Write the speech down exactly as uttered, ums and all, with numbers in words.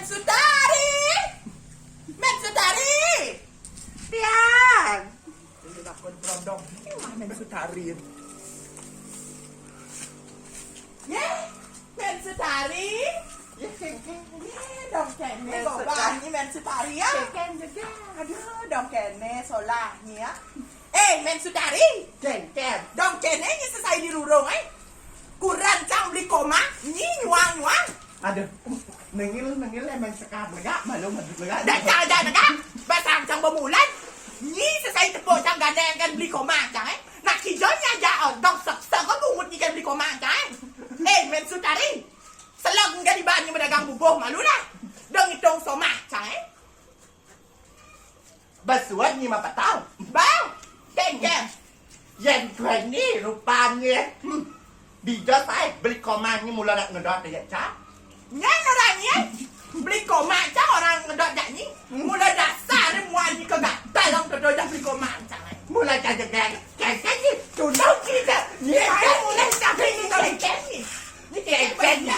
Sutari! Mén Sutari! Pian! Ini lakon brondong. Ini mah Mén Sutari. Yé, Mén Sutari. Yé, kéngkén. Yé, dong kéné, Mén Sutari. Ini Mén Sutari ya. Kéngkén, kéngkén. Aduh, dong kéné, solah nyi ya. Eh, Mén Sutari. Kéngkén. Dong kéné nyi sesai di rurung, eh. Kurenan cang beli koma, nyi nyuang-nyuang. Aduh, nengil, nengil emang sekar lega, malu madut lega. Dah cang aja lega, basang cang bemulan. Nyi sesai tepuk cang gandeng kan beli koma cang, eh. Nak kijo nyi aja, oh, dong sek-sek kok bungut nyi kan beli koma cang, eh. Eh, Mén Sutari. Selok nggak di bani medagang bubuh malu lah. Dong hitung somah cang, eh. Basuan nyi mah patau. Bang, kéngkén. Yén kuéni rupanya. Hmm. Dija saé beli koma nyi mula nak ngedot ya, Cak. Nyén orang nyén beli koma cang orang ngedot jak nyi. Mula dasar muan nyi kegatal dong todo jak beli koma cang. Mula jajagan, kéngkén nyi, tunduk kita. Nyi, ayo mulai tapi nyi kéngkén nyi. Nyi kéngkén nyi.